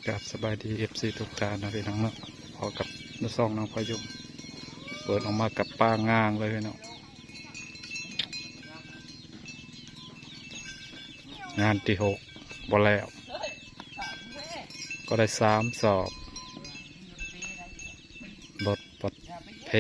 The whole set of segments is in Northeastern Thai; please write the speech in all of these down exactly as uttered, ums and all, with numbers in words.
ครับ สบายดี เอฟซี ทุกท่านนะพี่น้องเนาะ พอกับน้าซ่องน้องพายุ เปิดออกมากับปลางางเลยพี่น้อง งานที่หก บ่แล้ว ก็ได้สามสอบ รถปลดเพ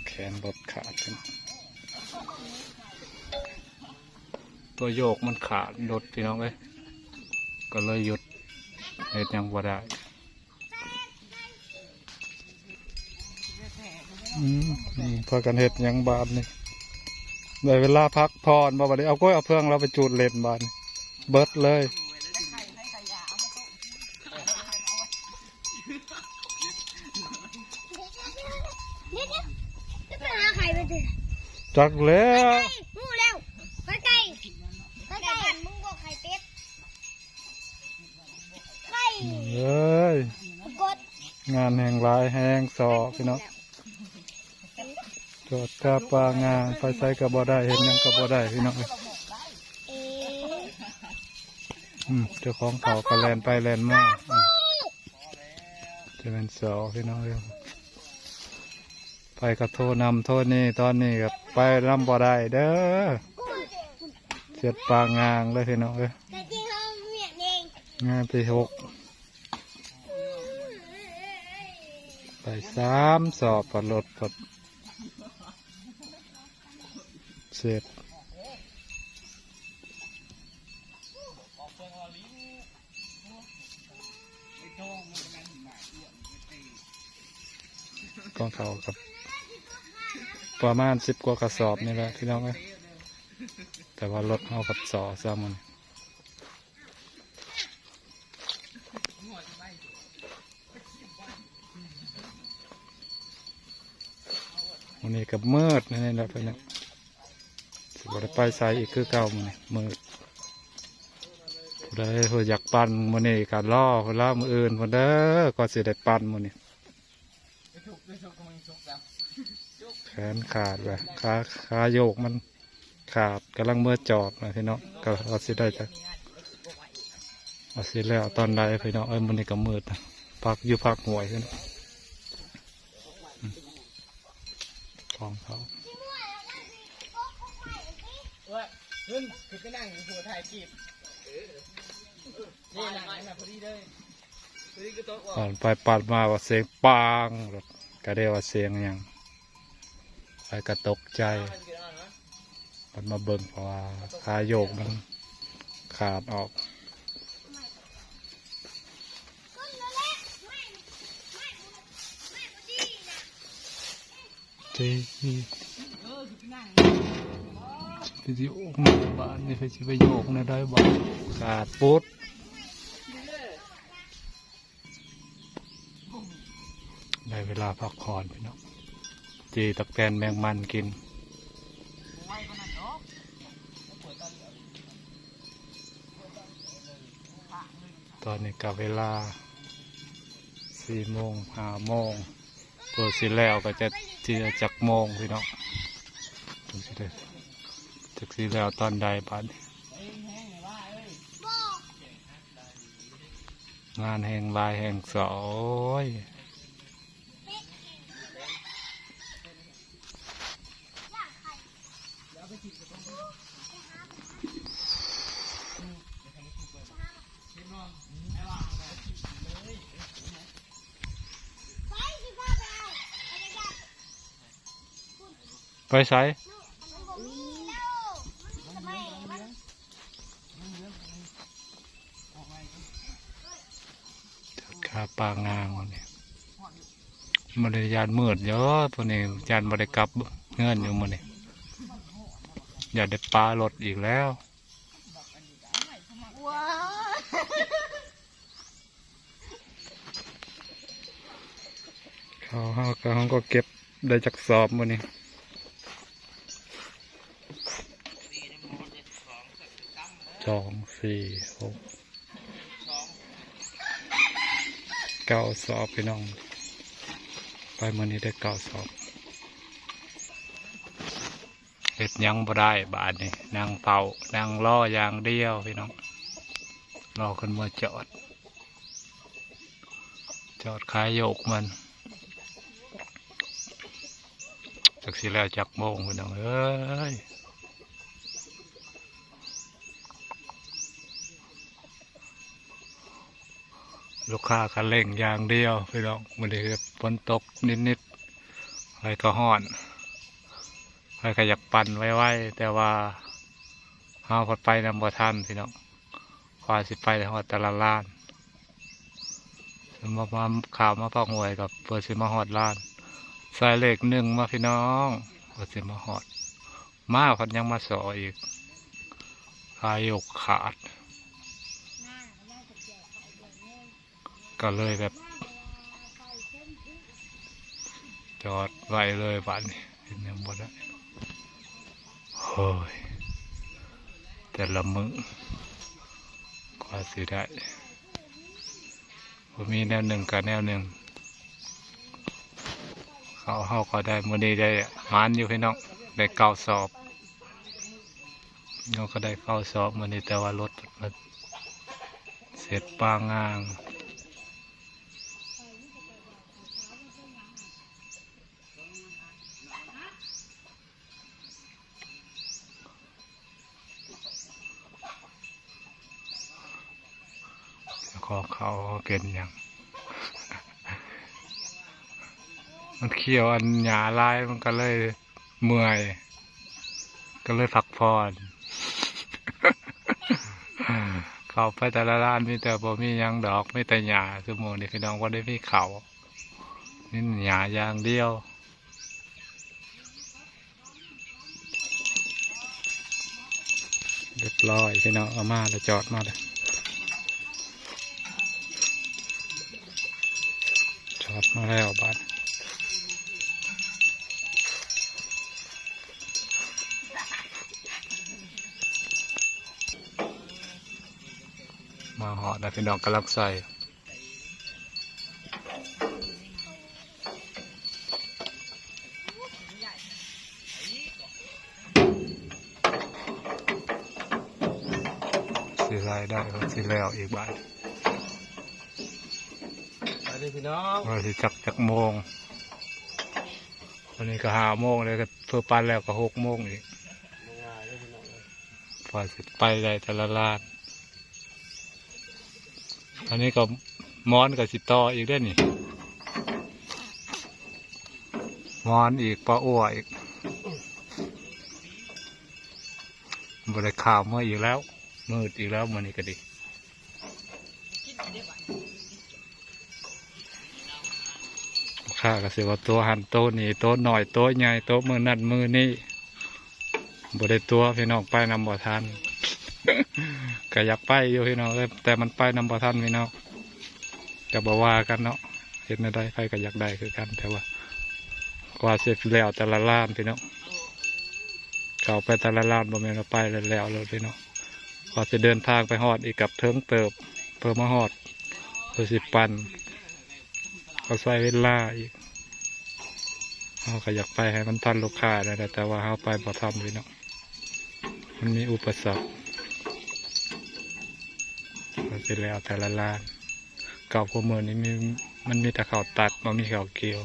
แขนรถขาด ตัวโยกมันขาดรถพี่น้องเอ้ย ก็เลยหยุด เฮ็ดหยังบ่ได้ อืม อืม พากันเฮ็ดหยังบาดนี่ ได้เวลาพักผ่อนบ่บาดนี้ เอาก้อยเอาเฟืองเราไปจูดเล่นบาดนี่ เบิดเลย เดี๋ยวๆ จะไปหาไข่มันสิ จักแล้ว ไปไก่ งูแล้ว ไปไก่ ไปไก่ มึงบอกไข่เป็ด ไข่ เอ้ย กด งานแห่งหลายแห่งสอพี่น้อง จอดกาปลางาง ไปไสก็บ่ได้ เฮ็ดหยังก็บ่ได้พี่น้องเอ้ย เอ๊ะ อืม เจ้าของเขาก็แล่นไปแล่นมา อืม จะเป็นสอพี่น้องเอ้ย ไปก็โทษนำโทษนี่ ตอนนี้ก็ไปนำบ่ได้เด้อ เสร็จปลางางเลยพี่น้องเอ้ย แต่จริงเราเมียเอง งานที่หก ไปสามสอบ ปลดรถปลดเสร็จ ของเขากับประมาณสิบกว่ากระสอบนี่แหละพี่น้องเอ้ย แต่ว่ารถเอากับสอซ้ำมัน วันนี้ก็มืดนี่แหละพี่น้อง สิบ่ได้ไปไสอีกคือเก่ามื้อนี้ มืด ผู้ใดผู้อยากปั่นมื้อนี้ก็รอ ผู้ละมื้ออื่นพุ่นเด้อ ก็สิได้ปั่นมื้อนี้ แขนขาดว่ะ ขา ขาโยกมันขาด กำลังเมือจอบนะพี่น้อง ก็ว่าสิได้จัก ว่าสิแล้วตอนใดพี่น้องเอ้ย มื้อนี้ก็มืดนะ พักอยู่พักห้วยพี่น้อง อืม ของเขา เอ้ย ขึ้น ขึ้นไปนั่งอยู่หัวถ่ายคลิป นี่นั่งนั่นน่ะพอดีเลย พอดีก็โต๊ะออก ปั่นไปปั่นมาว่าเสียงปาง ก็ได้ว่าเสียงหยัง ไปก็ตกใจ มันมาเบิ่งเพราะว่าขาโยกมันขาดออก เจ๊ วิดีโอมาบ้านนี่ ไปสิไปโยกนะได้บ้าน ขาดปุ๊ด ได้เวลาพักผ่อนพี่น้อง จีตักแตนแมงมันกิน ตอนนี้ก็เวลาสี่โมง ห้าโมง ตัวสิแล้วก็จะ จะจักโมงพี่น้อง จักสิได้ จักสิแล้วตอนใดบาดนี้ งานแห่งหลายแห่งสอ โอ้ย ไปไส ขาปลางางวันนี้ บ่ได้ย่านมืดเด้อ พวกนี้ย่านบ่ได้กลับเฮือนอยู่มื้อนี้ ย่านได้ปะรถอีกแล้ว เขา เขาก็ เขาก็เก็บได้จักสอบมื้อนี้ สอง สี่ หก เก้าสอบพี่น้อง ไปมื้อนี้ได้เก้าสอบ เฮ็ดหยังบ่ได้บาดนี้ นั่งเฝ้า นั่งรออย่างเดียวพี่น้อง รอคนมาจอด จอดขายโยกมัน จักสิแล้วจักโมงพี่น้องเอ้ย ลูกค้าก็เร่งอย่างเดียวพี่น้อง มื้อนี้ฝนตกนิดๆ ไผก็ฮ้อน ไผก็อยากปั่นไวๆ แต่ว่าเฮาพัดไปนำบ่ทันพี่น้อง กว่าสิไปฮอดแต่ละร้าน มา มา ข้ามมาภาคห้วยกับเพื่อสิมาฮอดร้าน ใส่เลขหนึ่งมาพี่น้อง เพื่อสิมาฮอด มาพัดยังมาสออีก ขายโยกขาด ก็เลยแบบ จอดไว้เลยบาดนี้ เฮ็ดหยังบ่ได้ โอ้ย แต่ละมื้อ กว่าสิได้ บ่มีแนวหนึ่งก็แนวหนึ่ง เขา เฮาก็ได้ มื้อนี้ได้หมานอยู่พี่น้อง ได้เก้าสอบ เฮาก็ได้เก้าสอบมื้อนี้ แต่ว่ารถมันเสร็จปางงาง ขอเขาเป็นหยัง มันเคี้ยวอันหญ้าหลาย มันก็เลยเมื่อย ก็เลยพักผ่อน เข้าไปแต่ละร้านมีแต่บ่มีหยังดอก มีแต่หญ้า ซุมื้อนี้พี่น้องบ่ได้มีข้าว มีหญ้าอย่างเดียว เรียบร้อยพี่น้อง เอามาแล้ว จอดมาแล้ว จอดมาแล้วบาด มาฮอดแล้วพี่น้อง กำลังใส่ สิรายได้ก็สิแล้วอีกบาด สวัสดีพี่น้อง ว่าสิจักจักโมง วันนี้ก็ห้าโมงแล้ว ก็เพื่อปั่นแล้วก็หกโมงอีก ง่ายเลยพี่น้องเอ้ย กว่าสิไปได้แต่ละร้าน อันนี้ก็หมอนก็สิต่ออีกเด้อนี่ หมอนอีก ปะอ้วอีก บ่ได้ข้าวมาอีกแล้ว มืดอีกแล้วมื้อนี้ก็ดี ข้าก็สิว่าตั๋วหั้นตั๋วนี้ ตั๋วน้อยตั๋วใหญ่ ตั๋วมื้อนั้นมื้อนี้ บ่ได้ตั๋วพี่น้อง ไปนำบ่ทัน ก็อยากไปอยู่พี่น้องเอ้ย แต่มันไปนำบ่ทันพี่น้อง ก็บ่ว่ากันเนาะ เฮ็ดแนวใดไผก็อยากได้คือกัน แต่ว่ากว่าสิแล้วแต่ละร้านพี่น้อง เข้าไปแต่ละร้านบ่แม่นว่าไปแล้วแล้วเลยพี่น้อง กว่าสิเดินทางไปฮอดอีกกับเถิงเติบ เพื่อมาฮอด เพื่อสิปั่น ก็ใช้เวลาอีก เฮาก็อยากไปให้มันทันลูกค้านั่นแหละ แต่ว่าเฮาไปบ่ทันพี่น้อง มันมีอุปสรรค ก็สิแล้วแต่ละร้าน ข้าวคู่มื้อนี้มี มันมีแต่ข้าวตัด บ่มีข้าวเกี่ยว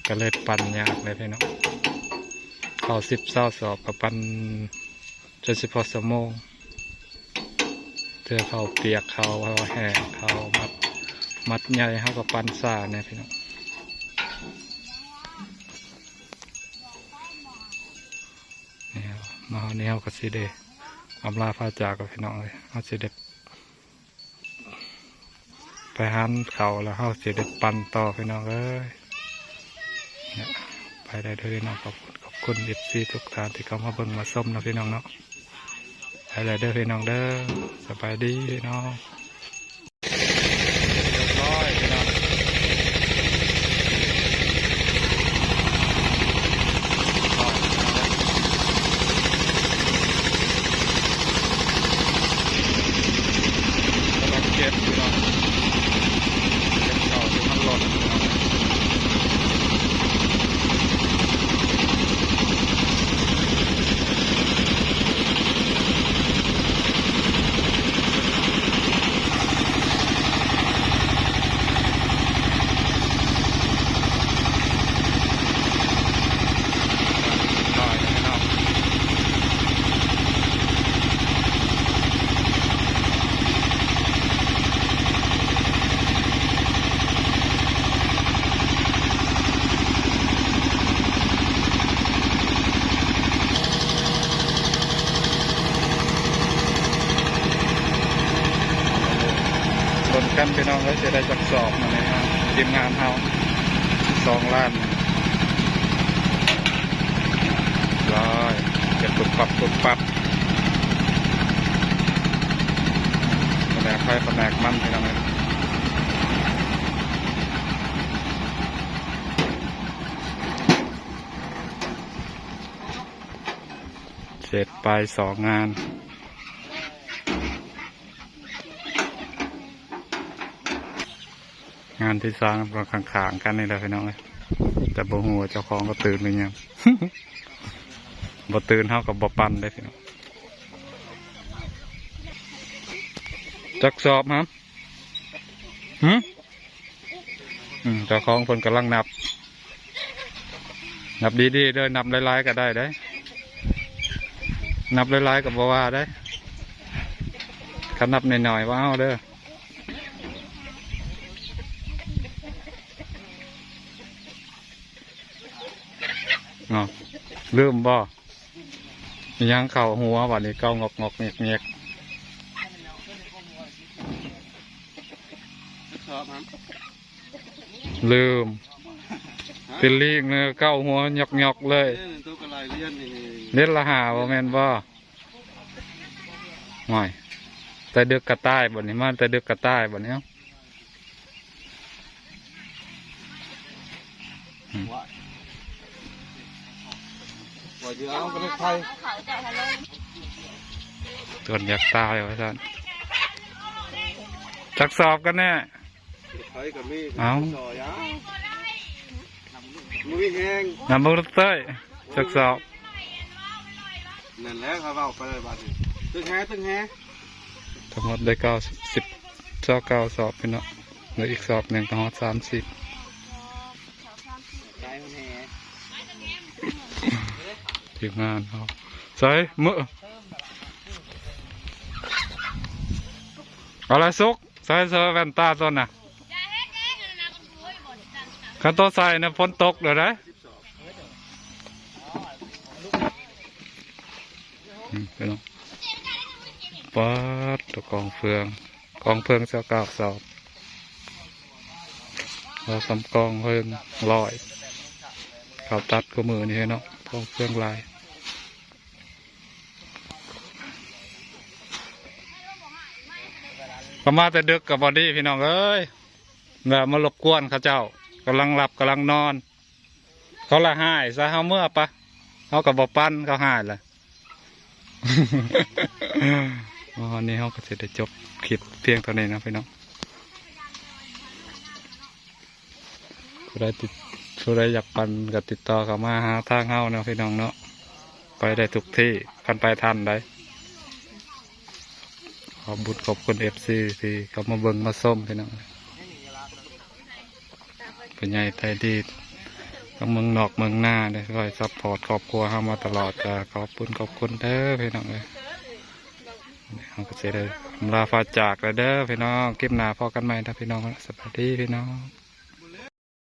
ก็เลยปั่นยากเลยพี่น้อง ข้าวสิบซาวสอบก็ปั่นจนสิพอชั่วโมง เทื่อข้าวเปียก ข้าวแห้ง ข้าวมัด มัดใหญ่ เฮาก็ปั่นช้าแหน่พี่น้อง นี่ครับ มาฮอดนี้เฮาก็สิได้อำลาพาจากกับพี่น้องเลย เฮาสิได้ไปหาข้าวแล้ว เฮาสิได้ปั่นต่อพี่น้องเอ้ย เนี่ย ไปได้เด้อพี่น้อง ขอบคุณ ขอบคุณ เอฟซี ทุกท่านที่เข้ามาเบิ่งมาชมนะพี่น้องเนาะ ไปได้เด้อพี่น้องเด้อ สบายดีพี่น้อง เรียบร้อยพี่น้อง กำลังเก็บพี่น้อง เก็บข้าวที่มันหล่นพี่น้อง กันพี่น้องเอ้ย จะได้จักสอบมาเลยนะ ทีมงานเฮา สองล้าน ร้อย เก็บปุ๊บปับปุ๊บปับ ผนกไฟผนกมันพี่น้องเอ้ย เสร็จไปสองงาน งานที่สามก็ข้างๆกันนี่แหละพี่น้องเอ้ย แต่บ่ฮู้ว่าเจ้าของก็ตื่นหรือยัง บ่ตื่นเฮาก็บ่ปั่นเด้พี่น้อง จักสอบครับ หึ อืม เจ้าของเพิ่นกำลังนับ นับดีๆเด้อ นับหลายๆก็ได้เด้ นับหลายๆก็บ่ว่าเด้ คันนับน้อยๆว่าเอาเด้อ เนาะ ลืมบ่ ยังเข้าหัวบัดนี้ เก้างอกๆแงกๆ สอบครับ ลืม เป็นลีกเนอะ เก้าหัวหยอกๆเลย เล่นตัวกระไรเล่นนี่ เล่นละห้าบ่แม่นบ่ ห่วย แต่ดึกกระต่ายบัดนี้ มาแต่ดึกกระต่ายบัดนี้ เอ้า อืม ว่าว่าจะเอากระไทย จนอยากตายว่าซั่น จักสอบกันแน่ ไทยก็มี เอ้า ซอยอ่ะมือแห้ง นำเบิ่งลูกเต้ย จักสอบ นั่นแหละเขาเอาไปเลยบัดนี้ ตึกแฮตึกแฮ ทั้งหมดได้เก้าสิบ เก้าเก้าสอบพี่น้อง เหลืออีกสอบหนึ่งก็ฮอดสามสิบ สายมันแฮ ทีมงานเขา ใส่มื้อ เอาละสุก ใส่เสื้อแว่นตาตัวน่ะ คันโตใส่น่ะฝนตกเลยนะ อืม พี่น้อง ป๊าด ตัวกองเฟือง กองเฟืองเจ้าเก้าสอบ เราสำกองเพิ่งร้อย เขาตัดกูมือนี่เนาะ กองเฟืองหลาย ก็มาแต่ดึกกับพอดีพี่น้องเอ้ย แล้วมารบกวนเขาเจ้า กำลังหลับกำลังนอน เขาละหายซะ เฮาเมื่อปะ เฮาก็บ่ปั่น เขาหายละ อ๋อ นี่เฮาก็สิได้จบคลิปเพียงเท่านี้นะพี่น้อง ผู้ใดติด ผู้ใดอยากปั่นก็ติดต่อเข้ามาหาทางเฮาเนาะพี่น้องเนาะ ไปได้ทุกที่ คันไปทันได้ ขอบบุญขอบคุณ เอฟซี ที่เข้ามาเบิ่งมาชมพี่น้อง เป็นไงไทยดี ทั้งเมืองนอกเมืองนาได้คอยซัพพอร์ตครอบครัวเฮามาตลอด ก็ขอบคุณขอบคุณเด้อพี่น้องเอ้ย เฮาก็สิได้ลาฟ้าจากแล้วเด้อพี่น้อง คลิปหน้าพ้อกันใหม่นะพี่น้อง สวัสดีพี่น้อง